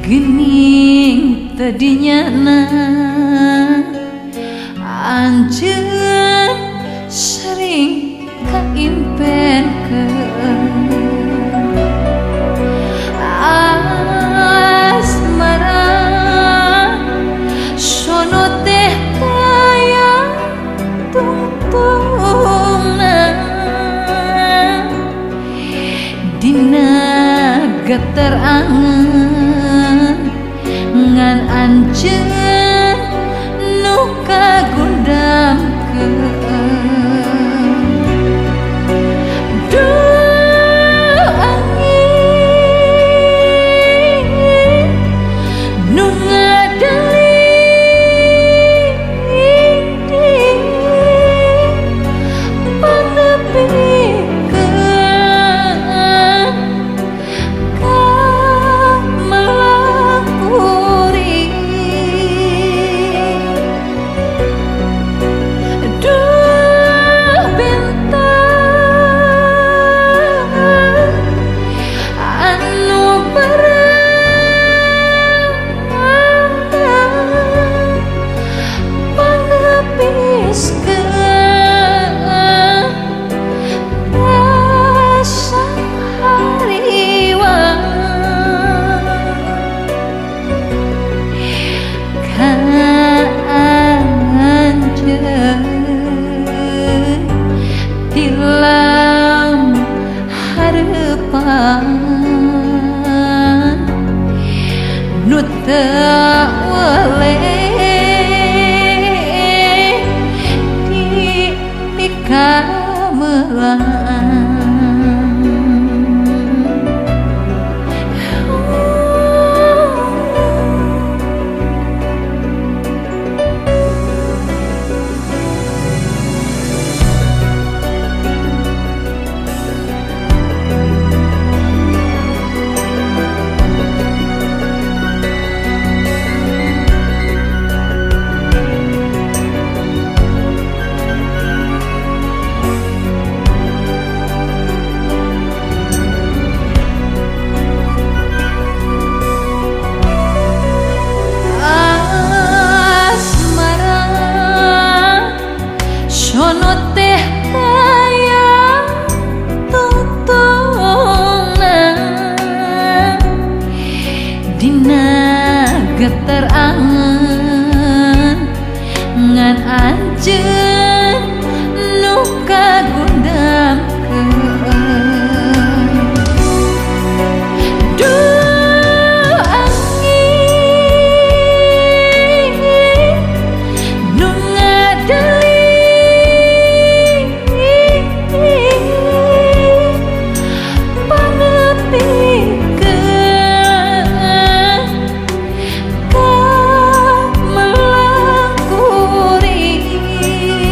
Gening tadinya na anjeun sering kaimpenkeun asmara sono teh taya tungtungna dina geter angen ngan anjeun nu kagundamkeun. Duh angin nu ngadeling panepikeun ka melang kuring. Duh bintang anu berang pangapiskeun rasa hariwang ka anjeun tilam hareupan nu teu weleh dipikamelan. Asmara sono teh taya tungtungna dina geter angen ngan anjeun nu kagundamkeun. Duh angin nu ngadeling panepikeun ka melang kuring.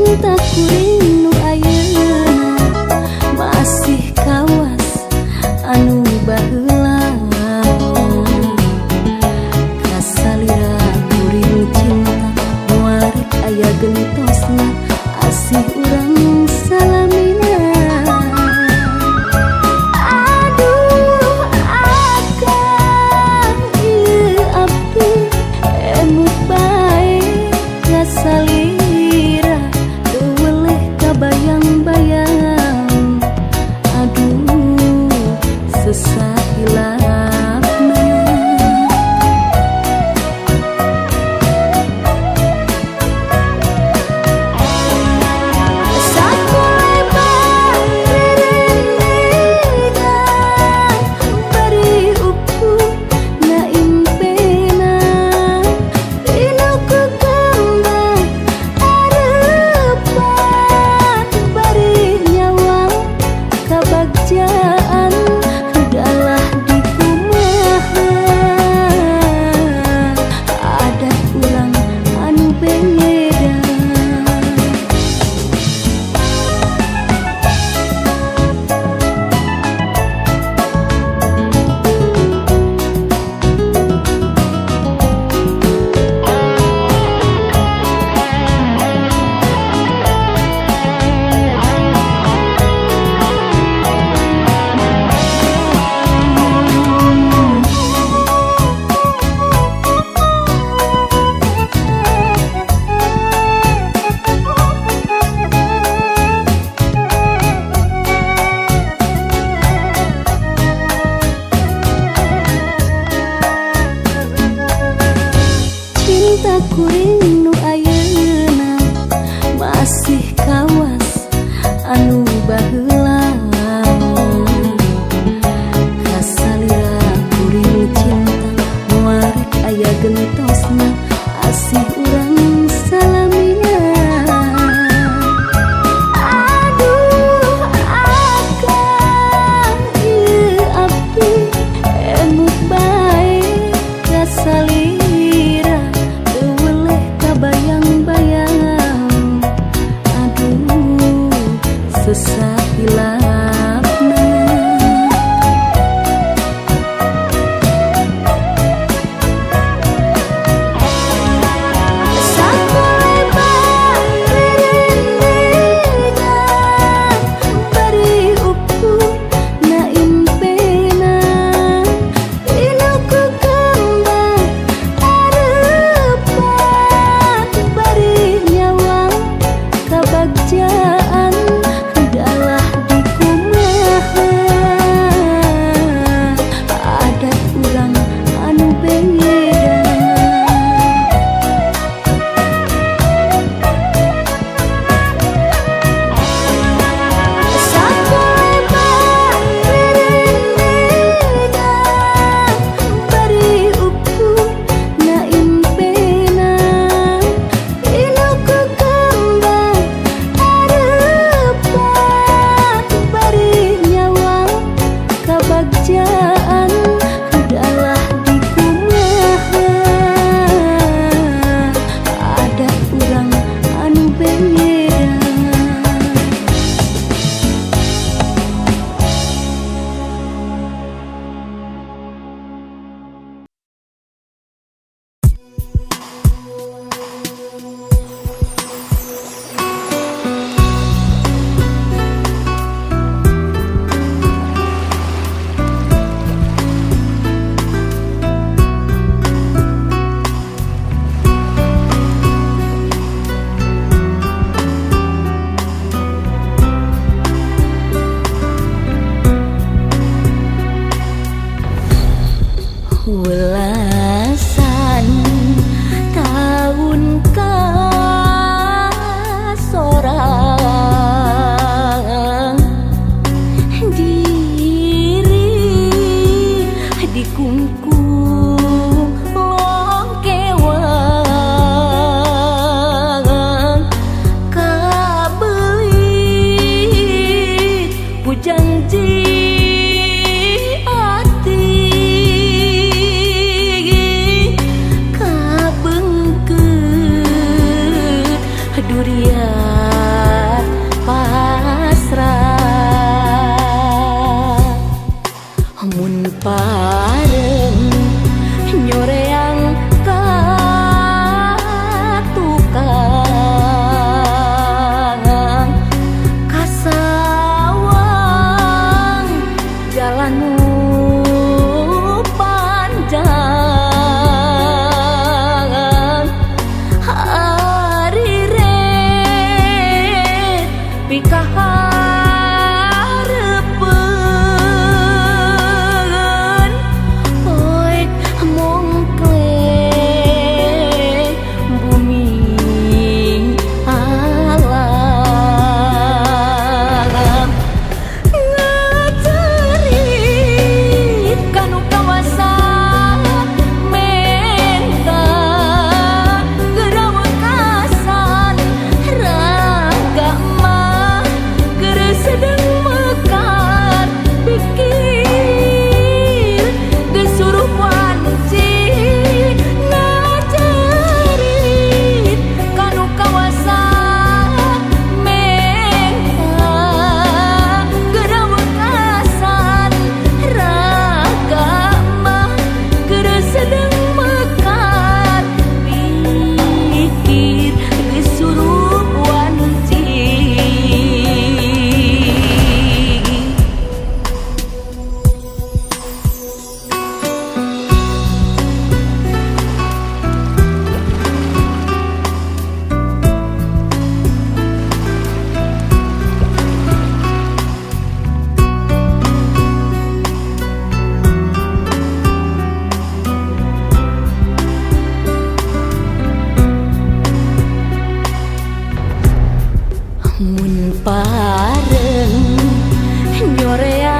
Cinta kuring nu ayeuna masih kawas anu baheula. Kasalira kuring cinta moal rek aya gentosna, asih urang salamina. Aduh akang ieu abdi emut bae kasalira, teu weleh kabayang-bayang, aduh sesahilapna. Sakolebar rerendengan bari ukur na impena, dina kekembang arepan bari nyawa kabagjaan dalah dikumaha adat urang anu beda. Cinta kuring nu ayeuna masih kawas anu baheula. Kasalira kuring cinta moal rek aya gentosna, asih urang salamina. Aduh akang ieu abdi emut bae kasalira, teu weleh kabayang-bayang, aduh sesahilapna. Sakolebar rerendengan bari ukur na impena, dina kekembang arepan bari nyawa kabagjaan dalah dikumaha adat urang anu beda. Sakolebar rerendengan bari ukur na impena, dina kekembang arepan bari nyawa kabagjaan dalah dikumaha adat urang anu beda. Welasan tahun kasorang diri dikungkung longkewang kabelit ku janji ati kabengket durian. Pasrah mun pareng nyoreang ka tukang kasawang jalan nu panjang ari ret pikaharepeun poek mongkle bumi alam ngacerit kanu kawasa menta gerawekasan raga mah keur sedeng mekar pikir geus suruh wanci ngacerit kanu kawasa menta gerawekasan raga mah keur sedeng mekar pikir geus suruh wanci. Mun pareng nyoreang